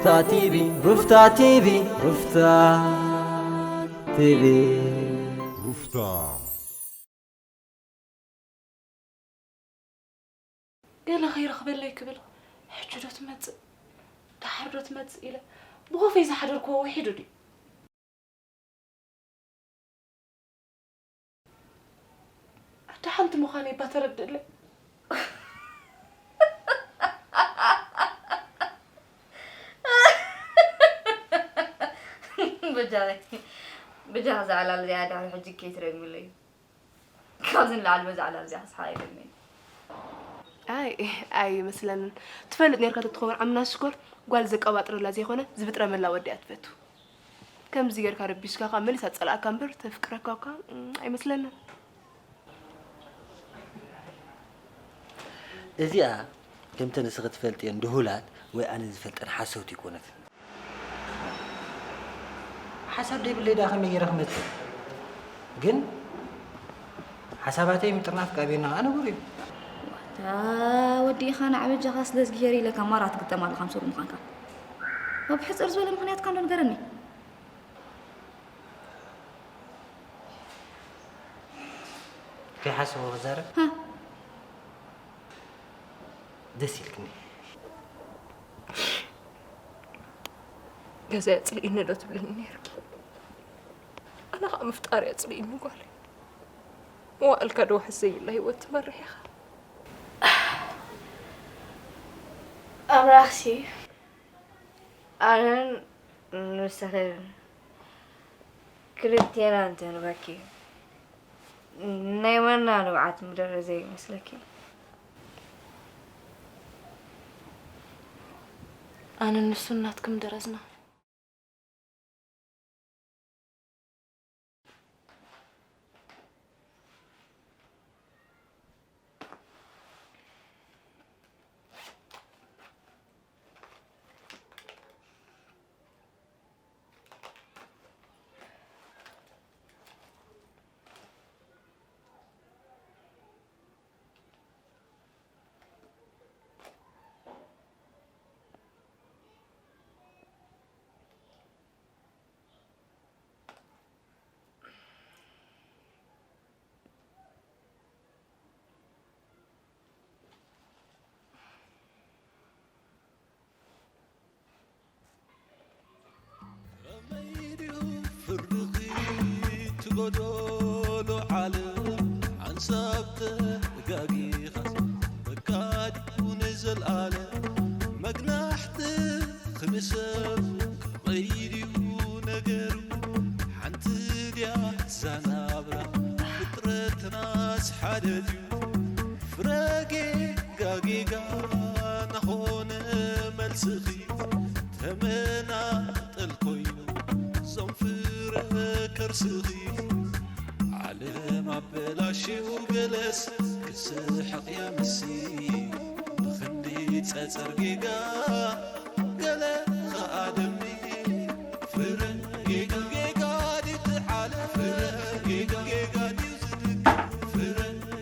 ሩፍታ ቲቪ፣ ሩፍታ ቲቪ፣ ሩፍታ ቲቪ። ሩፍታ። ገለ ከይረኽበለይ ክብል፣ ሕጂ ዶ ትመጽእ ደሓር ዶ ትመጽእ ኢለ ብኾፈይ ዝሓደርክዎ ውሒዱ ድዩ? ኣደ ሓንቲ ምዃነይ እባ ተረድእለይ። በጃኺ በጃኺ እዛ ዕላል እዚኣ ድሕሪ ሕጂ ከይትደግምለይ። ካብዚ ንላዕሊ በዛ ዕላል እዚኣ ክስሓቕ ኣይደልን እየ። ኣይ ኣይመስለንን። ትፈልጥ ኔርካ ተትኸውን ዓምና ሽኮር ጓል ዘቀባጥረላ ዘይኮነ ዝብጥረመላ ወዲ እያ ትፈቱ። ከምዚ ጌርካ ረቢሽካ ከኣ መሊሳ ትጸልኣካ እምበር ተፍቅረካ እኳ እም፣ ኣይመስለንን። እዚኣ ከምተን ንስኺ ትፈልጥየን ድሁላት ወይ ኣነ ዝፈልጠን ሓሰውቲ ኣይኮነትን። ሓሳብ ደይብለይ ደኣ ከመይ ገይረ ክመጽእ? ግን ሓሳባተይ ምጥርናፍ ካብ ኣየናይ ከኣ ንቡር እዩ። ኣታ ወዲ ኢኻ ንዓ በጃኻ ስለዚ ገይረ ኢለካ ማራ ትግጠም ኣለኻ ምስ ሩብ ምዃንካ። ብሕጽር ዝበለ ምኽንያትካ እንዶ ንገረኒ። ከይሓሰቦ ክዛረብ ሃ ደስ ኢልክኒ። ገዛይ ኣጽልኢኒ ዶ ትብልኒ ነይርኪ? ኣነ ኸዓ ምፍጣር ኣጽልኢኒ ጓለይ። መዋእልካ ዶ ውሕስ ዘይብላ ህይወት ትመርሕ ኢኻ? ኣምላኽሲ ኣነን ንስኽን ክልቴና እንተንበኪ ናይ መና ንብዓት ምደረዘ ይመስለኪ? ኣነ ንሱን ናትክም ደረዝና። ከመይ ድዩ ፍርድኺ ትጎዶሎ ዓለም ሓንሳብ ተጋጊኻስ በቃ ድዩ ንዘልኣለም መግናሕትኺ ንሰብ ከመይ ድዩ ነገሩ ሓንቲ ድያ እዛ ናብራ ፍጥረትናስ ሓደ ድዩ ፍረ ጌጋ ጌጋ ናኾነ መልስኺ ተመናጠል ኮይኑ ዞም ፍረ ከርስኺ ዓለም ኣበላሽው ገለስ ክስሕቕ የምሲ ብኽንዲ ጸጸር ጌጋ ገለ ኸኣ ደሚ ፍረ ጌጋ ጌጋ ድዩ ትዓለ ፍረ ጌጋ ጌጋ ድዩ ዝድግም ፍረ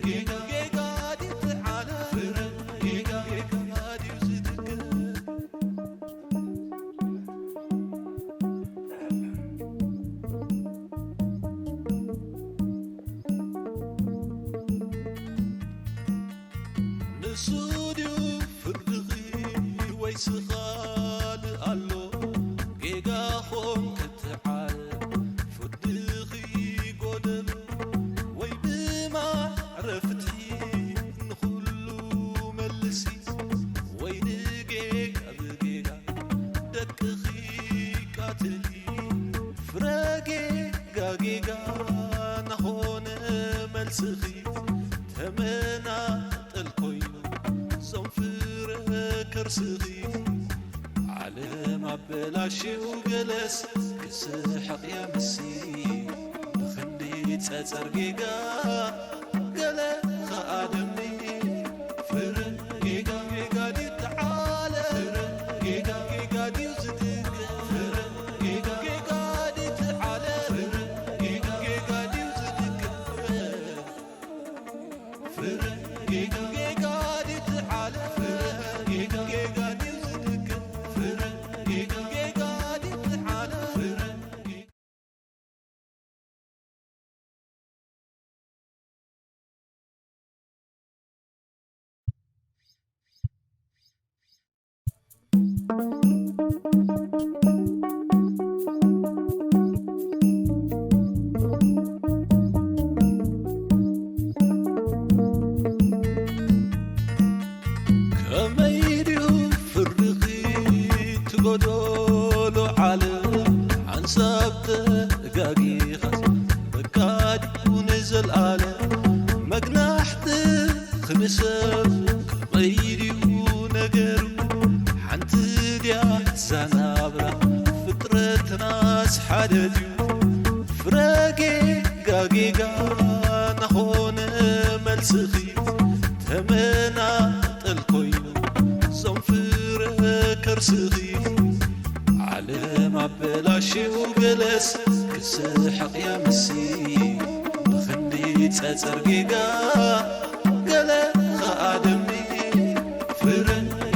ጌጋ ጌጋ ድዩ ትዓለ ፍረ ጌጋ ጌጋ ድዩ ዝድግም ንሱ ድዩ ፍርድኺ ወይስ ኻልእ ኣሎ ጌጋ ኾንከ ትዓል ፍርድኺ ጎደሎ ወይ ብማዕረ ፍትሒ ንኹሉ መልሲ ወይ ንጌጋ ብጌጋ ደቅኺ ቃትሊ ፍረ ጌጋ ጌጋ ናኾነ መልስኺ ተመናጠል ኮይኑ ዞም ፍረ ከርስኺ ዓለም ኣበላሽው ገለስ ክስሕቕ የምሲ ብኽንዲ ጸጸር ጌጋ ገለ ኸኣ ደሚ ፍረ ጌጋ ጌጋ ድዩ ትዓለ ፍረ ጌጋ ጌጋ ድዩ ዝድገ ፍረ ጌጋ ጌጋ ድዩ ትዓለ ፍረ ጌጋ ጌጋ ድዩ ዝድገ ፍረ ጌጋ ጌጋ ድዩ ትዓለ ፍረ ጌጋ ጌጋ ድዩ ዝድገ ፍረ ጌጋ ጎዶሎ ዓለም ሓንሳብ ተጋጊኻስ በቃ ድዩ ንዘልኣለም መግናሕቲ ክንሰብ ከመይ ድዩ ነገሩ ሓንቲ ድያ ዛናብራ ፍጥረትናስ ሓደ ድዩ ፍረ ጌጋ ጌጋ ናኾነ መልስኺ ተመናጠል ኮይኑ ዞም ፍረ ከርስኺ ዓለም ኣበላሽው ገለስ ክስሕቕ የምሲ ብኽንዲ ጸጸር ጌጋ ገለ ኸኣ ደሚ ፍረ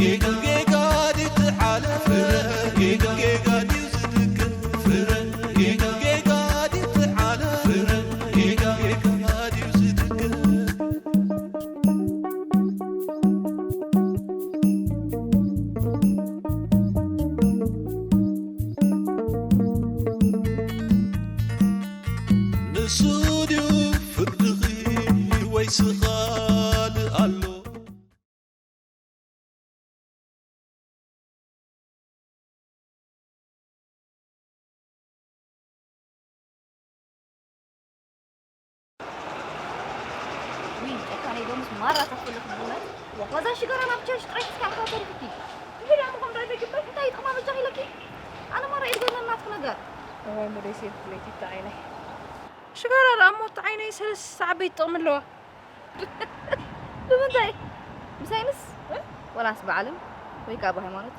ጌጋ ጌጋ ድዩ ትዓለ ፍረ ጌጋ ጌጋ ድዩ ዝድግም ፍረ ጌጋ ጌጋ ድዩ ትዓለ ፍረ ጌጋ ጌጋ ድዩ ዝድግም ንሱ ድዩ ፍርድኺ ወይስ ካልእ ኣሎ? ውይ ጨካነይ ዶምስ ማራ ታፈለኹ ብእውነት። ዋዛ ሽጋራ ናብ ቸርች ጥራይ ሒዝካ ምኻድ ተሪፉኪ። እንግዲህ ኣሞ ከምዛ ዘይግበር እንታይ ይጥቕማ በጃኺ ኢለኪ? ኣነ ማራ ኢድ ገለን ናትኪ ነገር። እዋይ ሙደይ ሴፍ ለይቲ ዓይነይ። ሽጋራ ደኣ እሞ እቲ ዓይነይ ሰለስተ ዓበይቲ ጥቕሚ ኣለዋ። ብምንታይ? ብሳይንስ? ወላስ ብዓለም? ወይ ከዓ ብሃይማኖት?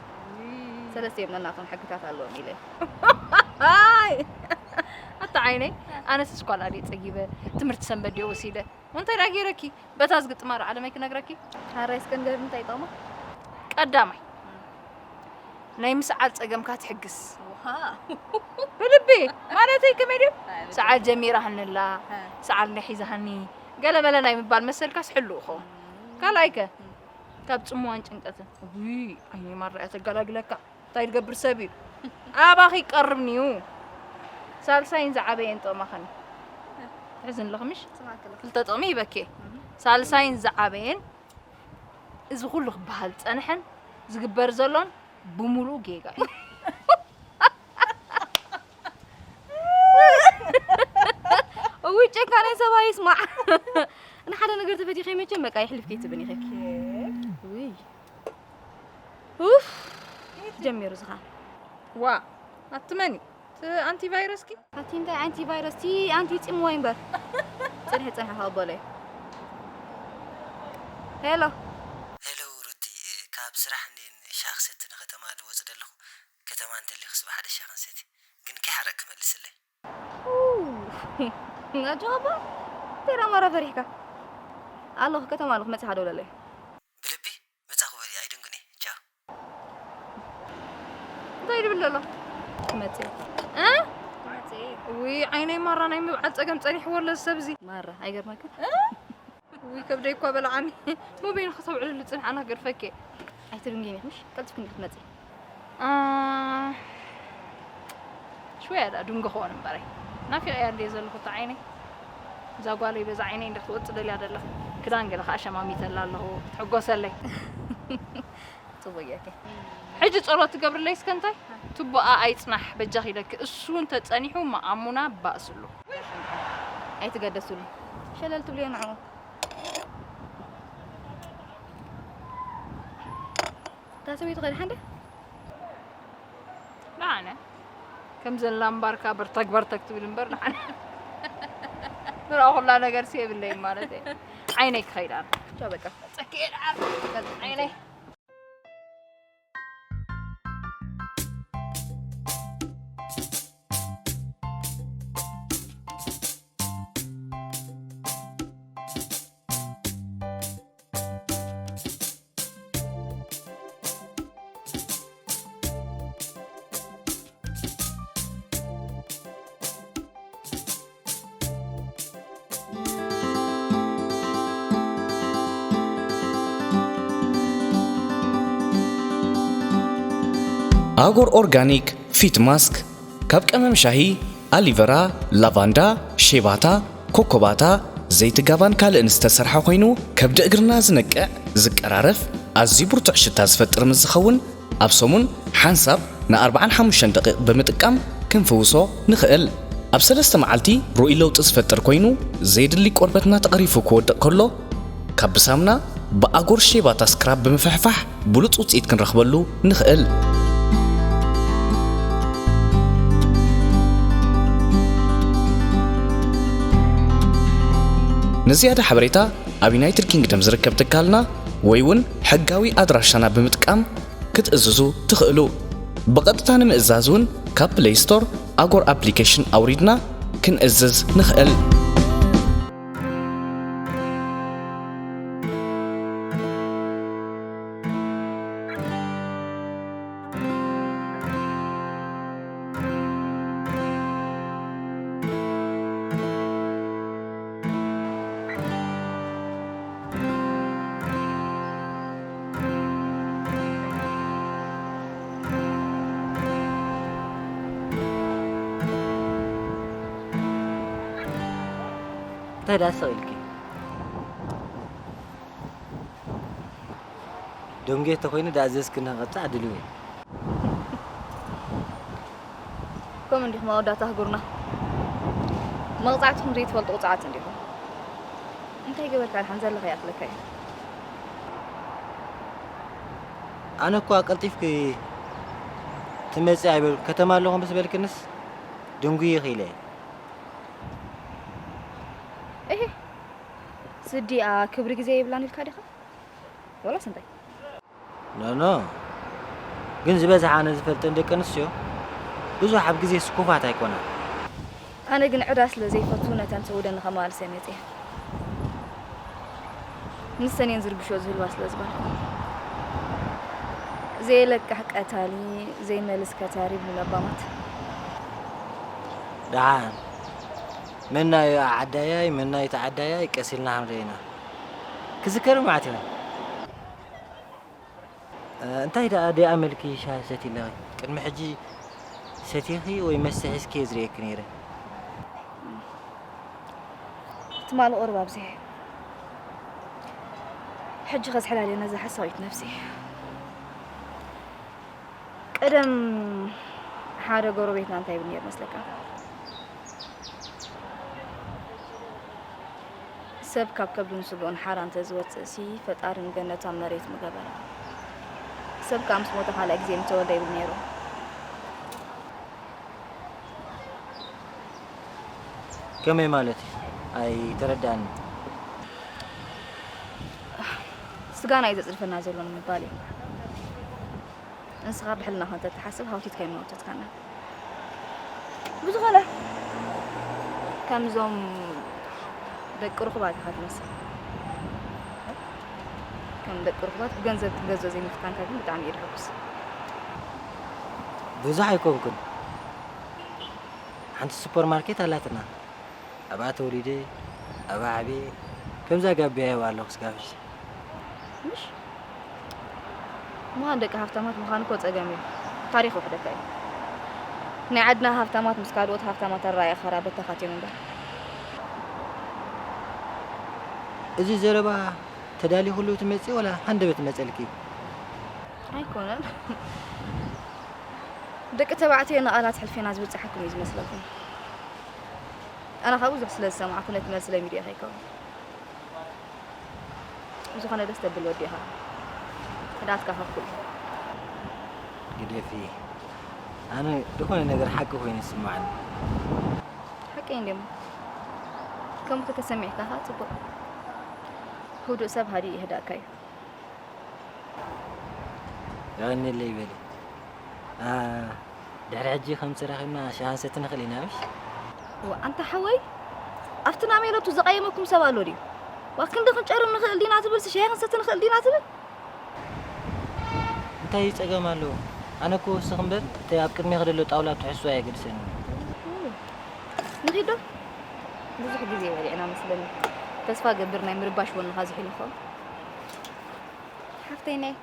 ሰለስተ እዮም ነናቶም ሕግታት ኣለዎም ኢለ። ኣይ! ኣታ ዓይነይ፣ ኣነስ ስኳላ ድየ ጸጊበ፣ ትምህርቲ ሰንበት ድየ ወሲደ። እንታይ ደኣ ገይረኪ? በታ ዝግጥማ ዶ ዓለመይ ክነግረኪ? ሓራይ እስከ ንገርኒ እንታይ ይጠቕማ? ቀዳማይ፣ ናይ ምስዓል ጸገምካ ትሕግስ። ዋው። ብልቢ ማለተይ ከመይ ድዩ? ኣይ፣ ብጣዕሚ። ሰዓል ጀሚራህንላ፣ ሀ። ሰዓል እንዳ ሒዛሃኒ፣ ገለ መለ ናይ ምባል መሰልካስ ሕሉእ ይኸውን። ካልኣይከ? ካብ ጽምዋን ጭንቀትን። ውይ፣ ዓይነይ ማራ እያ ተገላግለካ። እንታይ ዝገብር ሰብ እዩ? ኣባኺ ይቀርብኒ እዩ። ሳልሳይን ዝዓበየን ጥቕማኸኒ። ትሕዝን ኣለኺ ምሽ? ስማዕክለ። ክልተ ጥቕሚ ይበኪ። እህ። ሳልሳይን ዝዓበየን እዚ ኩሉ ክበሃል ዝጸንሐን ዝግበር ዘሎን ብምሉኡ ጌጋ እዩ። እውይ ጨካነ ሰብኣይ ይስማዕ። ንሓደ ነገር ተፈቲኸ መቸም በቃ ይሕልፍ ከይትብን ኢኸ። ውይ ኡፍ ጀሚሩ ዝኻ ዋ ኣትመኒ እቲ ኣንቲቫይረስኪ ኣቲ እንታይ ኣንቲቫይረስ ቲ ኣንቲ ጽምዋይ እምበር ጽንሒ ጽንሒ ከበሎ እዩ። ሄሎ ሄሎ ሩቲ፣ ካብ ስራሕ እንድየ ንሻሂ ክሰቲ ንከተማ ዝወጽእ ዘለኹ። ከተማ እንተሊኹስ ብሓደ ሻሂ ክንሰቲ። ግን ከይሓረቅ ክመልስለይ። ኣጆኻ እባ። እንታይ ደኣ ማራ ፈሪሕካ? ኣለኹ፣ ከተማ ኣለኹ፣ መጺኻ ደውለለይ። ብልቢ መጻኹ በሊ፣ ኣይድንግን እየ። ቻው። እንታይ ድብል ዘሎ? ክመጽእ እየ። እ? ክመጽእ እየ። ውይ ዓይነይ ማራ ናይ ምብዓል ጸገም ጸኒሕዎ ኣሎ እዚ ሰብ እዚ። ማራ ኣይገርመክን? እ? ውይ ከብደይ እኳ በላዓኒ። መበይኑ ከተውዕልሉ ጽንሕ ኣና ገድፈኪ። ኣይትድንግን ኢኺ ምሽ? ቀልጥፍኪ እንዲ ክትመጽኢ። እ፣ ሽወያ ደኣ ድንጎ ክኾን እምበረይ። ናፊቐያ እንድየ ዘለኹ እታ ዓይነይ። እዛ ጓለይ በዛ ዓይነይ እንዳ ክትወጽእ ደልያ ደላ። ክዳን ገለ ከኣ ሸማሚተላ ኣለኹ። ክትሕጎሰለይ። ጽቡቅ ጌርኪ። ሕጂ ጸሎት ትገብርለይ እስከ እንታይ? ቱቦኣ ኣይጽናሕ በጃኺ ኢለኪ። እሱ እንተ ጸኒሑ መኣሙና ባእስ ኣሎ። ኣይትገደስሉ። ሸለል ትብልዮ ንዕኡ። እታ ሰበይቱ ከድሓን ድያ? ደሓነ። ከም ዘላ እምባርካ በርተግ በርተግ ትብል እምበር ደሓነ። ንርኣ ኩላ ነገር ሲ የብለይን ማለት እየ። ዓይነይ ክኸይድ ኣነ። ቻው በቃ። ጸኪኤ ደሓን። ዓይነይ። ኣጎር ኦርጋኒክ ፊት ማስክ ካብ ቀመም ሻሂ፣ ኣሊቨራ፣ ላቫንዳ፣ ሼባታ፣ ኮኮባታ፣ ዘይቲ ጋባን ካልእን ዝተሰርሐ ኮይኑ፣ ከብዲ እግርና ዝነቅዕ፣ ዝቀራረፍ፣ ኣዝዩ ብርቱዕ ሽታ ዝፈጥር ምስ ዝኸውን፣ ኣብ ሰሙን ሓንሳብ ን45 ደቂቕ ብምጥቃም ክንፍውሶ ንኽእል። ኣብ ሰለስተ መዓልቲ ርኡይ ለውጢ ዝፈጥር ኮይኑ፣ ዘየድሊ ቆርበትና ተቐሪፉ ክወድቕ ከሎ፣ ካብ ብሳሙና ብኣጎር ሼባታ ስክራብ ብምፍሕፋሕ ብሉጽ ውጽኢት ክንረኽበሉ ንኽእል። ንዝያዳ ሓበሬታ ኣብ ዩናይትድ ኪንግደም ዝርከብ ትካልና ወይ እውን ሕጋዊ ኣድራሻና ብምጥቃም ክትእዝዙ ትኽእሉ። ብቐጥታ ንምእዛዝ እውን ካብ ፕለይ ስቶር ኣጎር ኣፕሊኬሽን ኣውሪድና ክንእዝዝ ንኽእል። እንታይ ደኣ ስቕ ኢልኪ? ደንጉየ ተኾይነ ደኣ ዘዝክኒ ክቐጻዕ ድልው እየ። ከምኡ እንዲኹም ኣወዳት ኣህጉርና። መቕጻዕትኹም ዘይትፈልጡ ቁጹዓት እንዲኹም። እንታይ ገበርካ ድሓን ዘለኻ ይኣኽለካ እዩ። ኣነ እኳ ቀልጢፍኪ ትመጺ ኣይበል-፣ ከተማ ኣለኹ ምስ በልክንስ ድንጉየ ኺኢለ እየ። እሂ፣ ስዲኣ ክብሪ ግዜ የብላን ኢልካ ዲኻ? ወላስ እንታይ? ኖ፣ ኖ። ግን ዝበዝሓ ኣነ ዝፈልጠን ደቂ ኣንስትዮ ብዙሕ ኣብ ግዜ ስኩፋት ኣይኮናን። ኣነ ግን ዕዳ ስለ ዘይፈቱ ነተን ሰውደኒ ከመላልሰ መጽየ። ንሰን እየን ዝርብሾ ዝህልዋ ስለ ዝበልኩ። ዘየለቅሕ ቀታሊ፣ ዘይመልስ ከታሪ ይብሉ ለባማት። ደሓን፣ መናዩ ዓዳያይ፣ መናዩ ተዓዳያይ ቀስ ኢልና ክንርኢ ኢና። ክዝከር መዓት ይኾን? እ፣ እንታይ ደኣ ደኣ መልኪ ሻሂ ሰትዪ ኣለኺ? ቅድሚ ሕጂ ሰቲኺ ወይ መስተ ሒዝኪ እየ ዝርእየኪ ነይረ። ትማሊ ቁሩብ ኣብዚሐ። ሕጂ ከዝሕላልዮ ነዛ ሓሳዊት ነብሲ። ቀደም ሓደ ጎረቤትና እንታይ ይብል ነይሩ መስለካ? ሰብ ካብ ከብዱን ስግኡን ሓራ እንተዝወጽእሲ፣ ፈጣሪ ንገነቱ ኣብ መሬት ምገበራ። ሰብ ከኣ ምስ ሞተ ካልኣይ ግዜ ምተወልደ ይብል ነይሩ። ከመይ ማለት እዩ? ኣይተረድኣኒ። ስጋና እዩ ዘጽድፈና ዘሎ ንምባል እዩ። ንስኻ ብሕልናኻ እንተትሓስብ ሃውቲትካ ኣይምወተትካና። ብዝኾነ፣ ከምዞም ደቂ ርኹባት ኢኻ ትመስል። ከም ደቂ ርኹባት ብገንዘብ ክትገዝኦ ዘይምፍታንካ ግን ብጣዕሚ እየ ድሕጉስ። ብዙሕ ኣይኮንኩን። ሓንቲ ሱፐርማርኬት ኣላትና። ኣብኣ ተወሊደ፣ ኣብኣ ዓብየ፣ ከምዛ ጋብያዮ ኣለኹ ስጋብ ሕጂ። ምሽ? ምዃን ደቂ ሃፍታማት ምዃን እኮ ጸገም እዩ። ታሪኽ ውሕደካ እዩ። ናይ ዓድና ሃፍታማት ምስ ካልኦት ሃፍታማት ኣረኣእያ ኸራበት ተኻትዮም እምበር። እዚ ዘረባ ተዳሊኹሉ ትመጺ ወላ ሃንደበት መጸልኪ? ኣይኮነን። ደቂ ተባዕትዮ ንቓላት ሕልፌና ዝብጻሓኩም እዩ ዝመስለኩም። ኣነ ካብ ብዙሕ ስለ ዝሰማዕኩ ነቲ መልሲ ለሚድዮ ከይከውን። ብዝኾነ ደስ ተብል ወዲ ኢኻ። ህድኣትካ ከኩል። ግደፊ። ኣነ ዝኾነ ነገር ሓቂ ኮይኑ ይስምዓኒ። ሓቂ እንድሞ። ከምኡ ተተሰሚዕካ ኸኣ ጽቡቕ። ህዱእ ሰብ ሃዲኡ ይህድኣካ እዩ። የቐንየለይ በሊ። ኣ፣ ድሕሪ ሕጂ ከም ተራኺብና ሻሂ ክንሰቲ ንኽእል ኢና፣ ምሽ? እዋ፣ ኣንታ ሓወይ፣ ኣብቲ ናሜሎቱ ዘቐየመኩም ሰብ ኣሎ ድዩ? ዋ፣ ክንዲ ክንጨርም ንኽእል ዲና ትብል፣ ሻሂ ክንሰቲ ንኽእል ዲና ትብል? እንታይ ጸገም ኣለዎ? ኣነ እኮ ወስኽ እምበር፣ እቲ ኣብ ቅድሜኺ ዘሎ ጣውላ ትሕዝቶ ኣየገድሰንን። ንኺድ ዶ? ብዙሕ ግዜ በሊዕና መስለኒ። ተስፋ ገብር ናይ ምርባሽ ወንኻ ዝሒሉ ይኸውን። ሓፍተይ ነይ።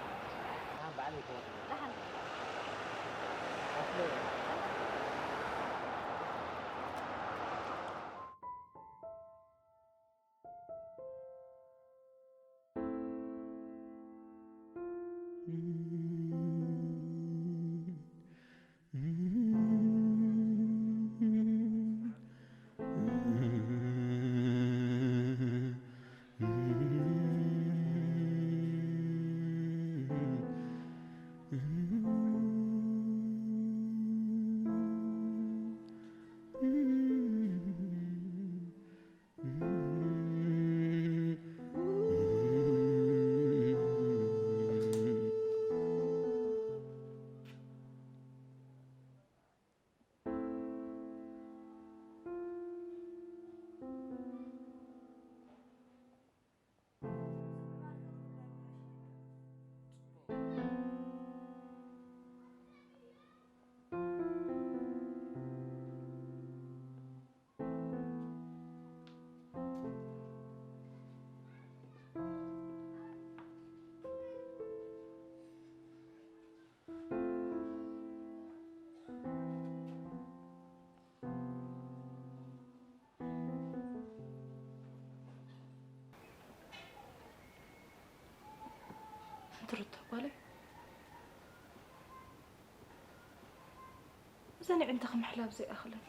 እዘን ኣዒንትኺ ምሕላብ ዘይኣኽለን።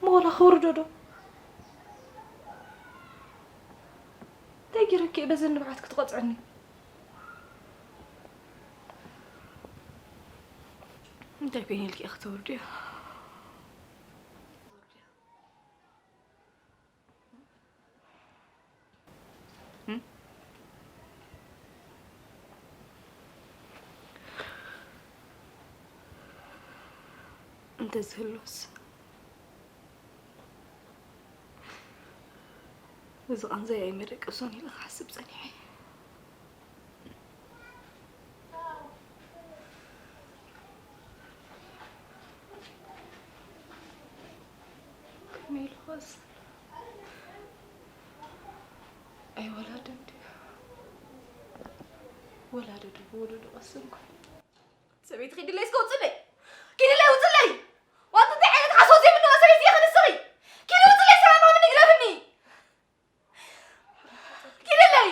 ሞላ ክውርዶ ዶ? እንታይ ገይረኪ እየ በዘን ንብዓት ክትቐጽዕኒ? እንታይ ኮይነ ኢልኪ ኢኺ ተወርድዮ? እንተዝህሉስ እዚ ቃንዛይ ኣይመደቀሶን ኢለ ክሓስብ ጸኒሐ። ከመይ ኢሉ ክወስን? ኣይወላድን ድዩ? ወላዲ ዶ ብወለዶ ቀስን ኮይኑ? ሰበይቲ ኪድለይ እስከ ውፅለይ! ኪድለይ ውፅለይ! ዋንቲ እንታይ ዓይነት ሓሶት ዘይምንዋ ሰበይቲ ኢኺ ንስኺ? ኪዲ ውፅለይ ሰላም ሃብኒ ግደፍኒ! ኪድለይ!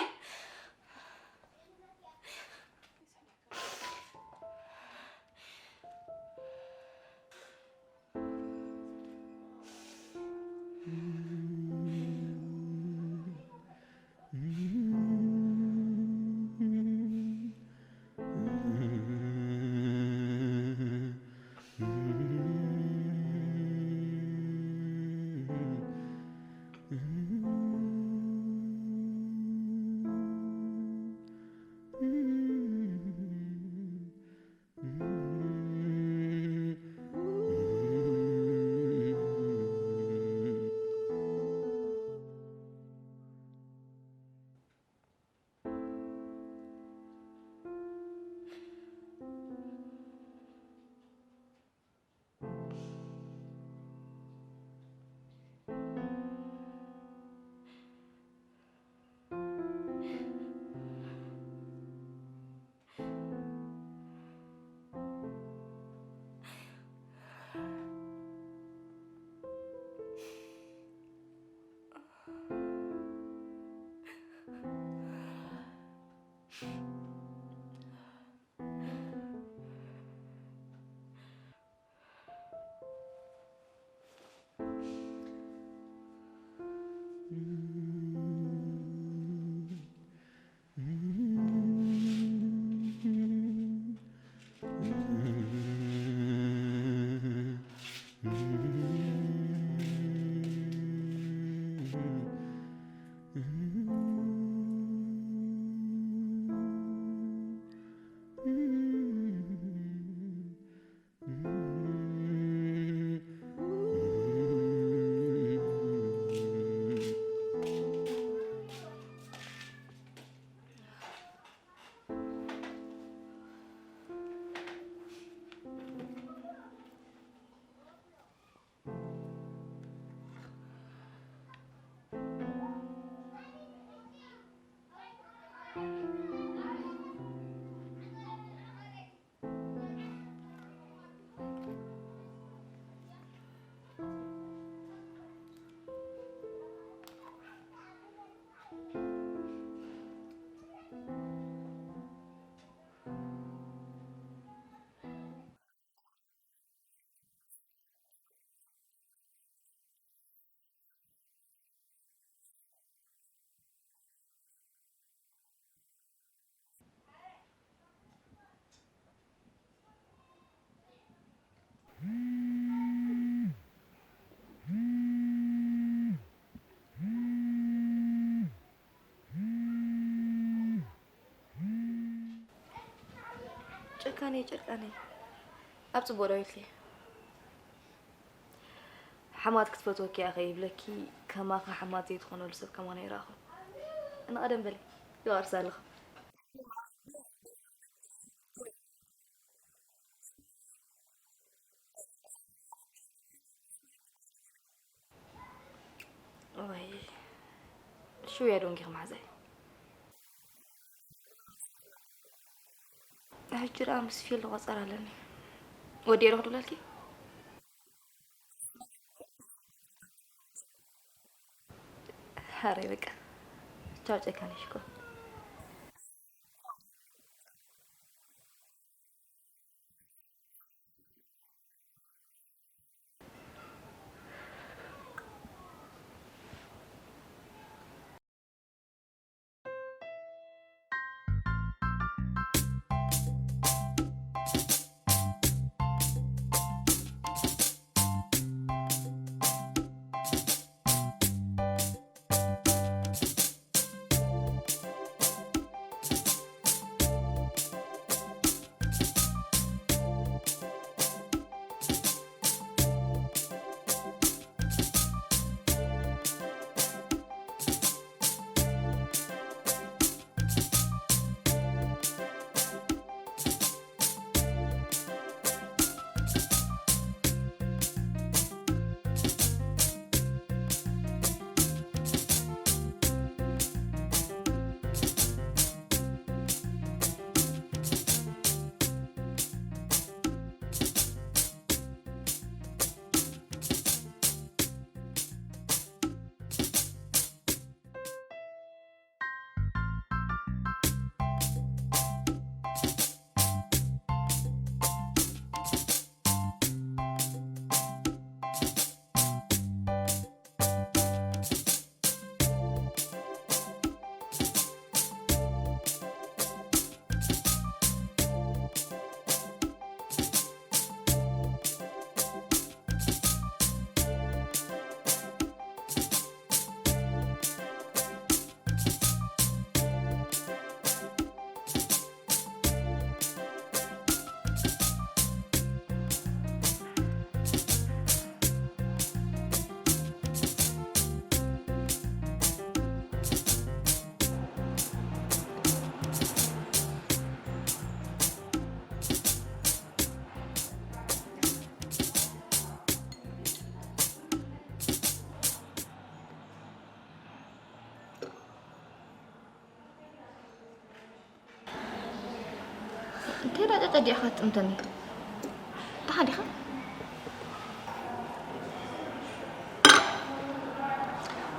ጨካነይ ጨካነይ ኣብ ጽቡቕ ደው ኢልኪ። ሓማት ክትፈትወኪ እያ ከይብለኪ፣ ከማኺ ሓማት ዘይትኾነሉ ሰብ ከማን ኣይረኣኹን። ንቐደም በሊ፣ ይቐርሳ ኣለኹ። ወይ፣ ሽውያ ዶ እንኪ መሓዛይ? ሕጂ ደኣ ምስ ፊል ቆጸር ኣለኒ። ወዲኤ ዶ ክድውለልኪ? ሓረይ በቃ። ቻው ጨካነይ ሽኮር። እንታይ ዳጨጨ ዲኻ ትጥምተኒ? ደሓን ዲኻ?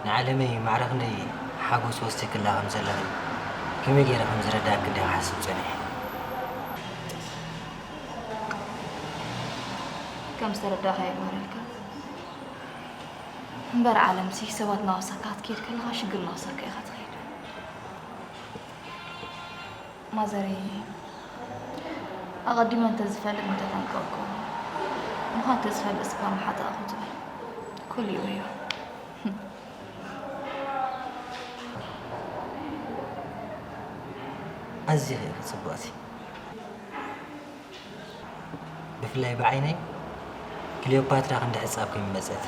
ንዓለመይ ማዕረ ክንደይ ሓጎስ ወሲኽላ ከም ዘለኽን ከመይ ገይረ ከም ዝረዳእክን ዲኻ ክሓስብ ጸኒሐ። ከም ዝተረዳእኻ የማረልካ። እምበር ዓለምሲ ሰባት እናወሰካ ክትከይድ ከለኻ ሽግር እናወሰካ ኢኻ ትኸይድ። ማዘረይ ኣቐዲመ እንተዝፈልጥ ምተጠንቀቕኩ። ምዃን እንተዝፈልጥ ስባ ምሓጠቕኩ ትብል። ኩሉ እዩ ወዮ። ኣዚኺ ኢኺ ጽብቕቲ። ብፍላይ ብዓይነይ ክሊዮፓትራ ክንዲ ሕጻብ ከይመጸት።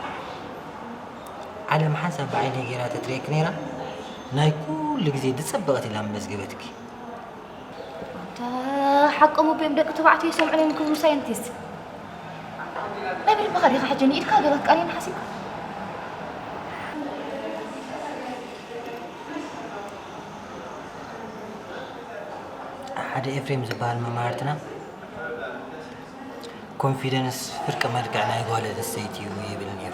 ዓለም ሓንሳብ ብዓይነይ ገይራ ተትርእየኪ ነይራ፣ ናይ ኩሉ ግዜ ዝጸበቐት ኢላ ምመዝገበትኪ። ኣንታ ሓቆም ኣቦዮም ደቂ ተባዕትዮ ይሰምዑን እዮም ክብሉ ሳይንቲስት። ናይ ብልብኻ ዲኻ ሕጂ ንኢድካ ገለ ክትቃንየኒ ሓሲብካ? ሓደ ኤፍሬም ዝበሃል መማህርትና ኮንፊደንስ ፍርቂ መልክዕ ናይ ጓል ኣንስተይቲ እዩ ይብል ነይሩ።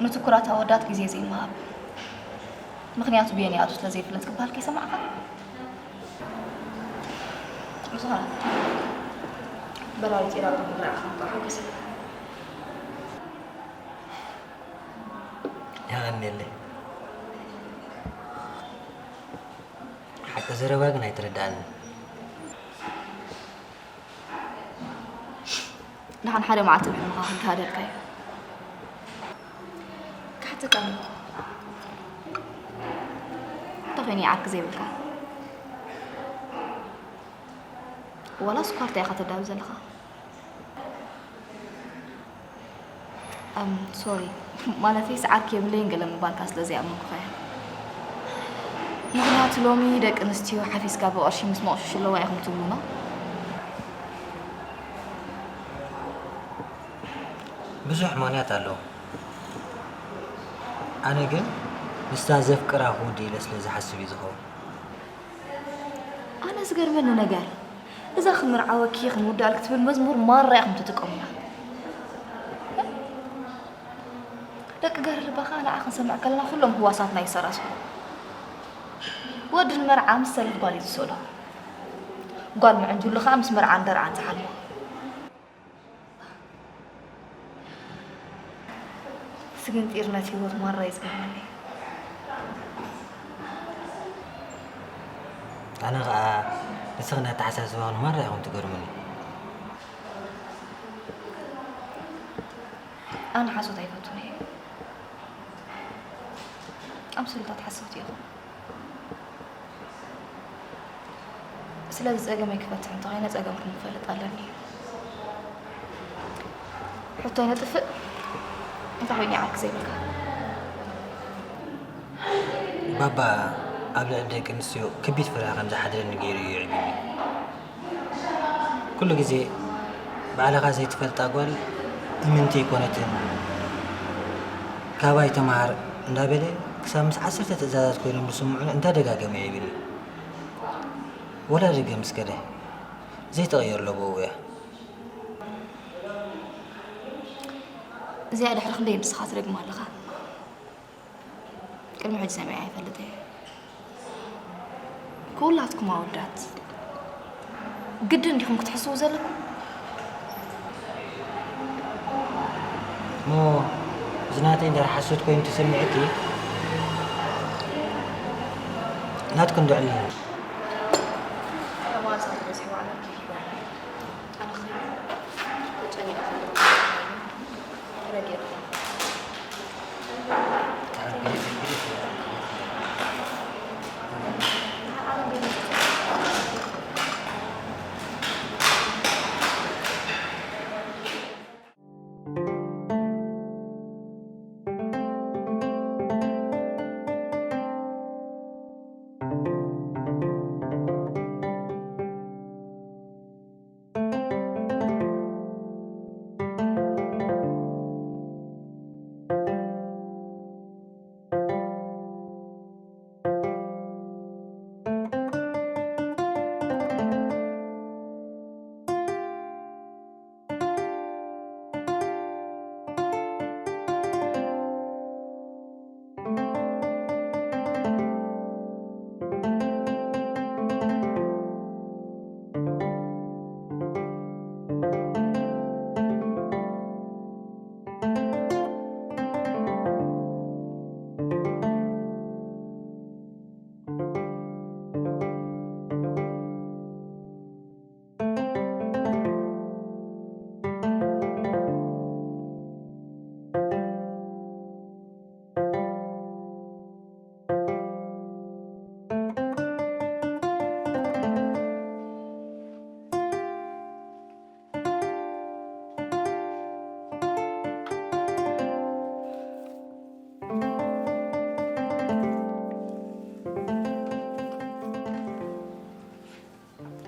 ንትኩራት ኣወዳት ግዜ ዘይምሃብ። ምኽንያቱ ብየን ይኣቱ ስለ ዘይፍለጥ ክበሃል ከይሰማዕካ? ብዝኾነ፣ በራሪ ፂራ ብምርኣኻ እንኳ ሓጎሰ። የቐንየለይ። ሓቂ ዘረባ ግን ኣይተረድኣንን። ደሓን ሓደ መዓልቲ ብሕልምኻ ክንተሃደልካ እዩ። ክሓተካ ኣለኹ። እንታይ ኮይኑ ይዓርክ ዘይብልካ? ዋላ ስኳርታ ኢኻ ተዳሉ ዘለኻ? ኣም፣ ሶሪ። ማለተይስ ዓርኪ የብለይን ገለ ምባልካ ስለ ዘይኣመንኩኻ እየ። ምኽንያቱ ሎሚ ደቂ ኣንስትዮ ሓፊስካ ብቕርሺ ምስ መቑሸሽ ኣለዋ ኢኹም ትብሉና። ብዙሕ ምኽንያት ኣለዎ። ኣነ ግን ንሳ ዘፍቅራ ክውድእ ኢለ ስለ ዝሓስብ እዩ ዝኸውን። ኣነ ዝገርመኒ ነገር፣ እዛ ክምርዓወኪ እየ ክንውድኣልኪ ትብል መዝሙር ማራ ኢኹም ትጥቀሙላ። ደቂ ገር ልባ ኸኣ ንዓ ክንሰምዕ ከለና ኩሎም ህዋሳትና ይሰራስሩ። ወዲ ንመርዓ ምስ ሰለፍ ጓል እዩ ዝስእሎ። ጓል ምዕንጁሉ ኸኣ ምስ መርዓን ደርዓን ዝሓልሞ። ስግንጢር ነቲ ህይወት ማራ እዩ ዝገርመኒ። ኣነ ኸኣ ንስኺ ናተሓሳስባኺ ማራ ኢኹም ትገርሙኒ። ኣነ ሓሶት ኣይፈቱን እየ። ኣብ ስሉታት ሓሰውቲ ኢኹም። ስለዚ ጸገመይ ክፈትሕ እንተኾይነ ጸገምኩም ክፈልጥ ኣለኒ። ሕቶይ ነጥፍእ። እንታይ ኮይኑ ይዓርክ ዘይብልካ? ባባ ኣብ ልዕሊ ደቂ ኣንስትዮ ከቢድ ፍርሒ ከም ዝሓድረኒ ገይሩ እዩ የዕቢኒ። ኩሉ ግዜ ባዕልኻ ዘይትፈልጣ ጓል እምንቲ ኣይኮነትን፣ ካባይ ተምሃር እንዳበለ ክሳብ ምስ ዓሰርተ ትእዛዛት ኮይኖም ዝስምዑን እንዳደጋገመ የዕቢኒ። ወላ ደገ ምስ ከደ ዘይትቕየር ለበው እያ። እዚኣ ድሕሪ ክንደይ ንስኻ ትደግማ ኣለኻ? ቅድሚ ሕጂ ሰሚዐ ኣይፈልጥ እየ። ኩላትኩም ኣወዳት ግድን ዲኹም ክትሕስዉ ዘለኩም? እሞ እዚ ናተይ እንድሕር ሓሶት ኮይኑ ተሰሚዑኪ ናትኩ እንድዕልኒ።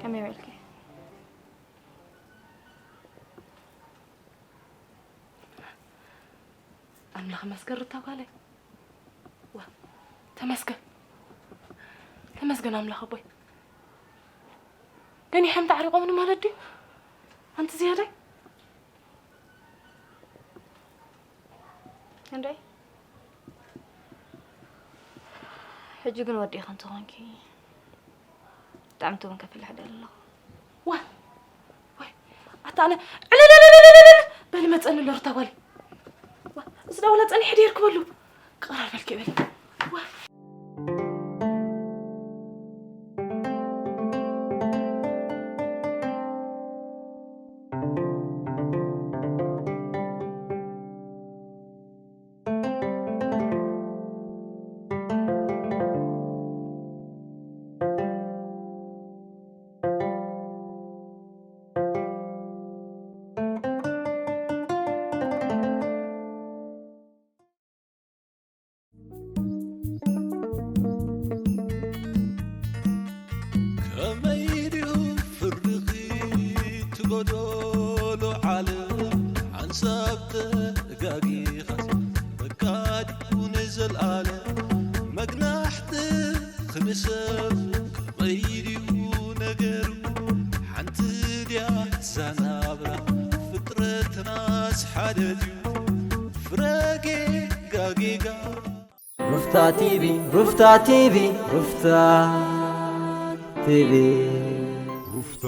ከመይ ውዒልኪ? ኣምላኽ ይመስገን ሩታ ጓለይ። ዋ፣ ተመስገን። ተመስገን ኣምላኽ ኣቦይ። ገኒሖም ተዓሪቖምኒ ማለት ድዩ? ኣንቲ ዝያዳይ? እንዶይ፣ ሕጂ ግን ወዲእኺ እንተኾንኪ፣ ብጣዕሚ ትውን ከፍልሕ ደሊ ኣለኹ። ዋ፣ ወይ፣ ኣታ ኣነ ዕልልልልልልል በሊ መጸኒ ኣሎ ሩታ ጓለይ። ዋ፣ እዚ ዳውላ ጸኒሐ ድየ ርክበሉ? ቅራር በልኪ በሊ። ዋ። ከመይ ድዩ ፍርድኺ ትጎደሎ ዓለም ሓንሳብ ተጋጊኻስ በቃ ድዩ ንዘልኣለም መግናሕትኺ ንሰብ ከመይ ድዩ ነገሩ ሓንቲ ድያ እዛ ናብራ ፍጥረትናስ ሓደ ድዩ ፍረ ጌጋ ጌጋ ሩፍታ ቲቪ ሩፍታ ቲቪ ሩፍታ ቲቪ ሩፍታ